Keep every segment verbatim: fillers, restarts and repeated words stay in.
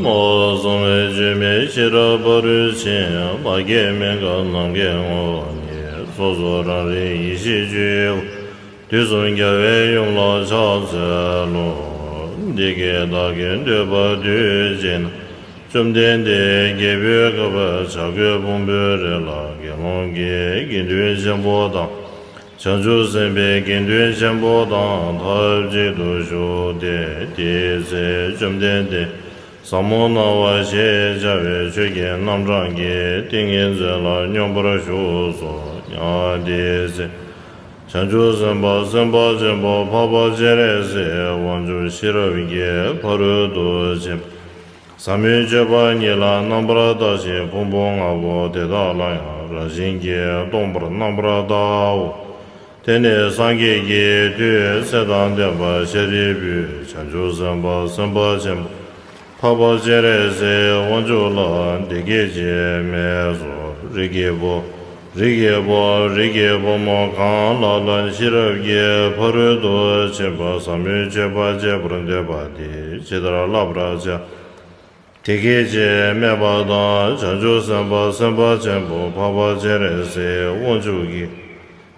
མ་གསང་བའི་བཅོས་མའི་ཤེས་རབ་ཕ་རོལ་ཕྱིན། མ་སྐྱེས་མི་འགག་ནམ་མཁའི་ངོ་བོ་ཉིད། སོ་སོ་རང་རིག་ཡེ་ཤེས་སྤྱོད་ཡུལ། དུས་གསུམ་རྒྱལ་བའི་ཡུམ་ལ་ཕྱག་འཚལ་ལོ། འདི་སྐད་བདག་གིས་ཐོས་པ་དུས་གཅིག་ན། བཅོམ་ལྡན་འདས་རྒྱལ་པོའི་ཁབ་བྱ་རྒོད་ཕུང་པོའི་རི་ལ། དགེ་སློང་གི་དགེ་འདུན་ཆེན་པོ་དང་། བྱང་ཆུབ་སེམས་དཔའི་དགེ་འདུན་ཆེན་པོ་དང་ཐབས་ཅིག་ཏུ་བཞུགས་ཏེ། དེའི་ཚེ་བཅོམ་ལྡན་འདས་ཟབ་མོ་སྣང་བ་ཞེས་བྱ་བའི་ཆོས་ཀྱི་རྣམ་གྲངས་ཀྱི་ཏིང་ངེ་འཛིན་ལ་སྙོམས་པར་ཞུགས་སོ། ཡང་དེའི་ཚེ་བྱང་ཆུབ་སེམས་དཔའ་སེམས་དཔའ་ཆེན་པོ་འཕགས་པ་སྤྱན་རས་གཟིགས་དབང་ཕྱུག་ཤེས་རབ་ཀྱི་ཕ་རོལ་ཏུ་ཕྱིན་པ་ཟབ་མོའི་སྤྱོད་པ་ཉིད་ལ་རྣམ་པར་བལྟ་ཞིང་། ཕུང་པོ་ལྔ་པོ་དེ་དག་ལ་ཡང་རང་བཞིན་གྱིས་སྟོང་པར་རྣམ་པར་བལྟའོ། དེ་ནས་སངས་རྒྱས་ཀྱི་མཐུས་ཚེ་དང་ལྡན་པ་ཤཱ་རིའི་བུས་བྱང་ཆུབ་སེམས་དཔའ་སེམས་དཔའ་ཆེན་པོ་འཕགས་པ་སྤྱན་རས་གཟིགས་དབང་ཕྱུག་ལ་འདི་སྐད་ཅེས་སྨྲས་སོ། རིགས་ཀྱི་བུ། རིགས་ཀྱི་བུ། རིགས་ཀྱི་བུ་མོ་གང་ལ་ལ་ཤེས་རབ་ཀྱི་ཕ་རོལ་ཏུ་ཕྱིན་པ་ཟབ་མོའི་སྤྱོད་པ་སྤྱད་པར་འདོད་པ་དེས་ཇི་ལྟར་བསླབ་པར་བྱ། དེ་སྐད་ཅེས་སྨྲས་པ་དང་། བྱང་ཆུབ་སེམས་དཔའ་སེམས་དཔའ་ཆེན་པོ་འཕགས་པ་སྤྱན་རས་གཟིགས་དབང་ཕྱུག་གིས་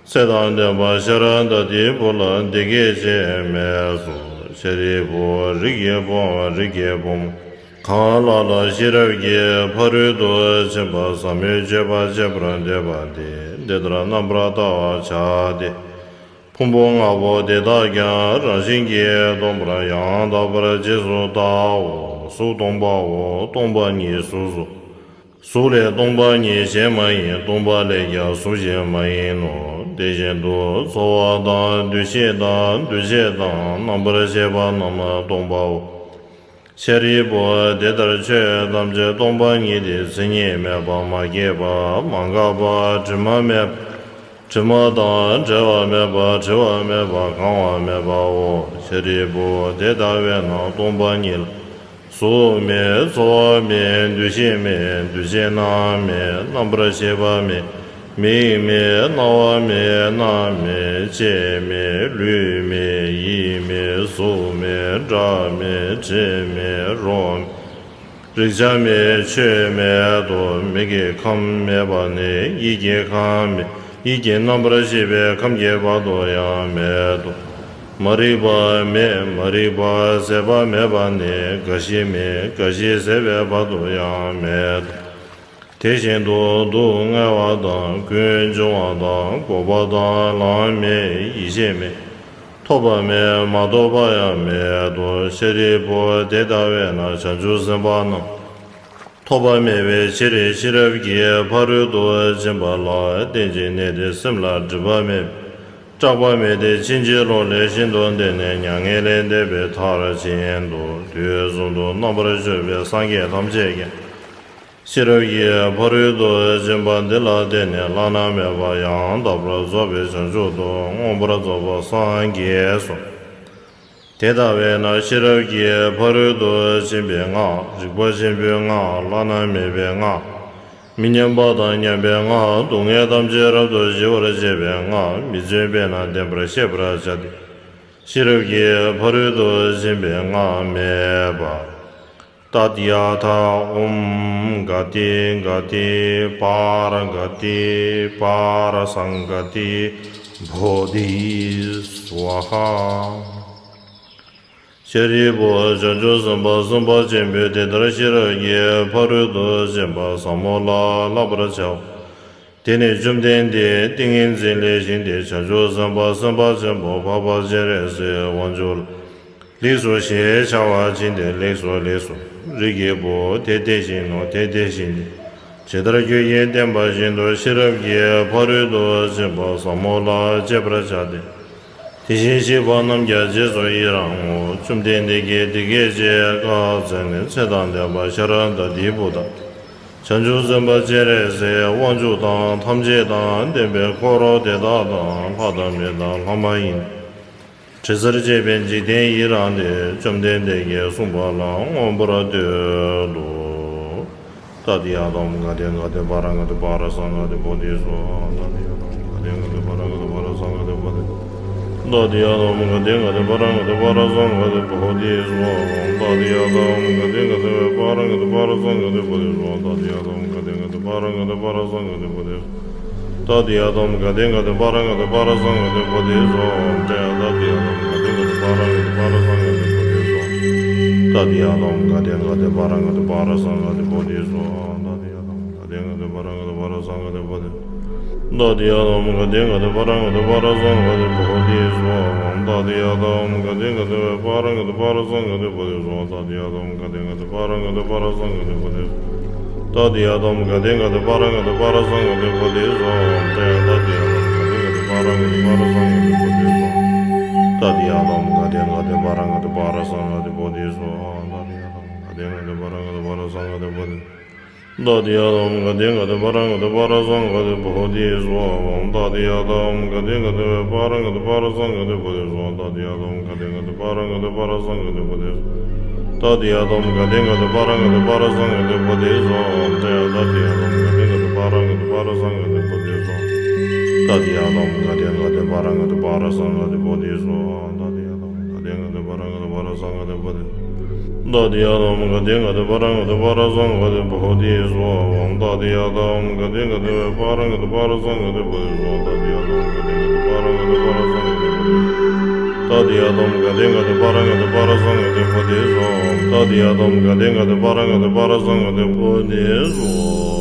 ཚེ་དང་ལྡན་པ་ཤཱ་ར་དྭ་ཏིའི་བུ་ལ་འདི་སྐད་ཅེས་སྨྲས་སོ། ཤཱ་རིའི་བུ། རིགས་ཀྱི་བུའམ་རིགས་ཀྱི་བུ་མོ་གང་ལ་ལ་ཤེས་རབ་ཀྱི་ཕ་རོལ་ཏུ་ཕྱིན་པ་ཟབ་མོའི་སྤྱོད་པ་སྤྱད་པར་འདོད་པ་དེས་འདི་ལྟར་རྣམ་པར་བལྟ་བར་བྱ་སྟེ། ཕུང་པོ་ལྔ་པོ་དེ་དག་ཀྱང་རང་བཞིན་གྱིས་སྟོང་པར་ཡང་དག་པར་རྗེས་སུ་བལྟའོ། གཟུགས་སྟོང་པའོ། སྟོང་པ་ཉིད་གཟུགས་སོ། གཟུགས་ལས་སྟོང་པ་ཉིད་གཞན་མ་ཡིན། སྟོང་པ་ལས་ཀྱང་གཟུགས་གཞན་མ་ཡིན་ནོ། དེ་བཞིན་དུ་ཚོར་བ་དང་། འདུ་ཤེས་དང་། འདུ་བྱེད་དང་། རྣམ་པར་ཤེས་པ་རྣམས་སྟོང་པའོ། ཤཱ་རིའི་བུ། དེ་ལྟར་ཆོས་ཐམས་ཅད་སྟོང་པ་ཉིད་དེ། མཚན་ཉིད་མེད་པ། མ་སྐྱེས་པ། མ་འགགས་པ། དྲི་མ་མེད་པ། དྲི་མ་དང་བྲལ་བ་མེད་པ། བྲི་བ་མེད་པ། གང་བ་མེད་པའོ། ཤཱ་རིའི་བུ། དེ་ལྟ་བས་ན་སྟོང་པ་ཉིད་ལ་གཟུགས་མེད། ཚོར་བ་མེད། འདུ་ཤེས་མེད། འདུ་བྱེད་རྣམས་མེད། རྣམ་པར་ཤེས་པ་མེད། མིག་མེད། རྣ་བ་མེད། སྣ་མེད། ལྕེ་མེད། ལུས་མེད། ཡིད་མེད། གཟུགས་མེད། སྒྲ་མེད། དྲི་མེད། རོ་མེད། རེག་བྱ་མེད། ཆོས་མེད་དོ། མིག་གི་ཁམས་མེད་པ་ནས་ཡིད་ཀྱི་ཁམས་མེད། ཡིད་ཀྱི་རྣམ་པར་ཤེས་པའི་ཁམས་ཀྱི་བར་དུ་ཡང་མེད་དོ། མ་རིག་པ་མེད། མ་རིག་པ་ཟད་པ་མེད་པ་ནས་རྒ་ཤི་མེད། རྒ་ཤི་ཟད་པའི་བར་དུ་ཡང་མེད་དོ། དེ་བཞིན་དུ་སྡུག་བསྔལ་བ་དང་། ཀུན་འབྱུང་བ་དང་། འགོག་པ་དང་། ལམ་མེད། ཡེ་ཤེས་མེད། ཐོབ་པ་མེད། མ་ཐོབ་པ་ཡང་མེད་དོ། ཤཱ་རིའི་བུ། དེ་ལྟ་བས་ན་བྱང་ཆུབ་སེམས་དཔའ་རྣམས་ཐོབ་པ་མེད་པའི་ཕྱིར། ཤེས་རབ་ཀྱི་ཕ་རོལ་ཏུ་ཕྱིན་པ་ལ་རྟེན་ཅིང་གནས་ཏེ། སེམས་ལ་སྒྲིབ་པ་མེད་པའི་སྐྲག་པ་མེད་དེ། ཕྱིན་ཅི་ལོག་ལས་ཤིན་ཏུ་འདས་ནས། མྱ་ངན་ལས་འདས་པའི་མཐར་ཕྱིན་ཏོ། དུས་གསུམ་དུ་རྣམ་པར་སྤྱོད་པའི་སངས་རྒྱས་ཐམས་ཅད་ཀྱང་ཤེས་རབ་ཀྱི་ཕ་རོལ་ཏུ་ཕྱིན་པ་འདི་ལ་བརྟེན་ནས་བླ་ན་མེད་པ་ཡང་དག་པར་རྫོགས་པའི་བྱང་ཆུབ་ཏུ་མངོན་པར་རྫོགས་པར་སངས་རྒྱས་སོ། དེ་ལྟ་བས་ན་ཤེས་རབ་ཀྱི་ཕ་རོལ་ཏུ་ཕྱིན་པའི་སྔགས། རིག་པ་ཆེན་པོའི་སྔགས། བླ་ན་མེད་པའི་སྔགས། མི་མཉམ་པ་དང་མཉམ་པའི་སྔགས། སྡུག་བསྔལ་ཐམས་ཅད་རབ་ཏུ་ཞི་བར་བྱེད་པའི་སྔགས། མི་བརྫུན་པས་ན་བདེན་པར་ཤེས་པར་བྱ་སྟེ། ཤེས་རབ་ཀྱི་ཕ་རོལ་ཏུ་ཕྱིན་པའི་སྔགས་སྨྲས་པ། ཏདྱ་ཐཱ། ཨོཾ་ག་ཏེ་ག་ཏེ་པཱ་ར་ག་ཏེ་པཱ་ར་སཾ་ག་ཏེ་བོ་དྷི་སྭཱ་ཧཱ། ཤཱ་རིའི་བུ། བྱང་ཆུབ་སེམས་དཔའ་སེམས་དཔའ་ཆེན་པོས་དེ་ལྟར་ཤེས་རབ་ཀྱི་ཕ་རོལ་ཏུ་ཕྱིན་པ་ཟབ་མོ་ལ་བསླབ་པར་བྱའོ། དེ་ནས་བཅོམ་ལྡན་འདས་ཏིང་ངེ་འཛིན་ལས་བཞེངས་ཏེ་བྱང་ཆུབ་སེམས་དཔའ་སེམས་དཔའ་ཆེན་པོ་འཕགས་པ་སྤྱན་རས་གཟིགས་དབང་ཕྱུག་ལ། ལེགས་སོ་ཞེས་བྱ་བ་བྱིན་ཏེ། ལེགས་སོ་ལེགས་སོ། རིགས་ཀྱི་བུ། དེ་དེ་བཞིན་ནོ། དེ་དེ་བཞིན་ཏེ། ཇི་ལྟར་ཁྱོད་ཀྱིས་བསྟན་པ་བཞིན་དུ་ཤེས་རབ་ཀྱི་ཕ་རོལ་ཏུ་ཕྱིན་པ་ཟབ་མོ་ལ་སྤྱད་པར་བྱ་སྟེ། དེ་བཞིན་གཤེགས་པ་རྣམས་ཀྱང་རྗེས་སུ་ཡི་རང་ངོ་། བཅོམ་ལྡན་འདས་ཀྱིས་དེ་སྐད་ཅེས་བཀའ་སྩལ་ནས། ཚེ་དང་ལྡན་པ་ཤཱ་ར་དྭ་ཏིའི་བུ་དང་། བྱང་ཆུབ་སེམས་དཔའ་སྤྱན་རས་གཟིགས་དབང་ཕྱུག་དང་། ཐམས་ཅད་དང་ལྡན་པའི་འཁོར་དེ་དག་དང་། ལྷ་དང་མི་དང་ལྷ་མ་ཡིན་དྲི་ཟར་བཅས་པའི་འཇིག་རྟེན་ཡི་རངས་ཏེ། བཅོམ་ལྡན་འདས་ཀྱིས་གསུངས་པ་ལ་མངོན་པར་བསྟོད་དོ། ཏདྱ་ཐཱ། ཨོཾ་ག་ཏེ་ག་ཏེ་པཱ་ར་ག་ཏེ་པཱ་ར་སཾ་ག་ཏེ་བོ་དྷི་སྭཱ་ཧཱ། ཏདྱ་ཐཱ། ཨོཾ་ག་ཏེ་ག་ཏེ་པཱ་ར་ག་ཏེ་པཱ་ར་སཾ་ག་ཏེ་བོ་དྷི་སྭཱ་ཧཱ། ཏདྱ་ཐཱ། ཨོཾ་ག་ཏེ་ག་ཏེ་པཱ་ར་ག་ཏེ་པཱ་ར་སཾ་ག་ཏེ་བོ་དྷི་སྭཱ་ཧཱ། ཏདྱ་ཐཱ། ཨོཾ་ག་ཏེ་ག་ཏེ་པཱ་ར་ Gati param Santi gati bodhisattva. Tatiyā taṃ gatiṃ gati param gati param Santi gati bodhisattva. Tatiyā taṃ gatiṃ gati param gati param Santi gati bodhisattva. Tatiyā taṃ gatiṃ gati param gati param Santi gati bodhisattva. Tatiyā taṃ gatiṃ gati param gati param Santi gati bodhisattva. Tatiyā taṃ gatiṃ gati param gati param Santi gati bodhisattva. Tatiyā taṃ gatiṃ gati param gati param Santi gati bodhisattva. Tatiyā taṃ gatiṃ gati param gati param Santi gati bodhisattva. Tatiyā taṃ gatiṃ gati param gati param Santi gati bodhisattva. Tatiyā taṃ gatiṃ gati param gati param Santi gati bodhisattva. Tatiyā taṃ gatiṃ gati param gati param Santi gati bodhisattva. Tatiyā taṃ gatiṃ gati param gati param Santi gati bodhisattva. Tatiyā taṃ gatiṃ gati param gati param Santi gati bodhisattva. Tatiyā taṃ gatiṃ gati param gati param Santi gati bodhisattva. Tatiyā taṃ gatiṃ gati param gati param Santi gati bodhisattva. Tatiyā taṃ gatiṃ gati param gati param Santi gati bodhisattva. Tatiyā taṃ gatiṃ gati param gati param Santi gati bodhisattva. Tatiyā taṃ gatiṃ gati param gati param Santi gati bodhisattva. Tatiyā taṃ gatiṃ gati param gati param Santi gati bodhisattva. Tatiyā taṃ gatiṃ gati param gati param Santi gati bodhisattva. Tatiyā taṃ gatiṃ gati param gati param Santi gati bodhisattva. Tatiyā taṃ gatiṃ gati param gati param Santi gati bodhisattva. Tatiyā taṃ gatiṃ gati param gati param Santi gati bodhisattva. Tatiyā taṃ gatiṃ gati param gati param Santi gati bodhisattva. Tatiyā taṃ gatiṃ gati param gati param Santi gati bodhisattva.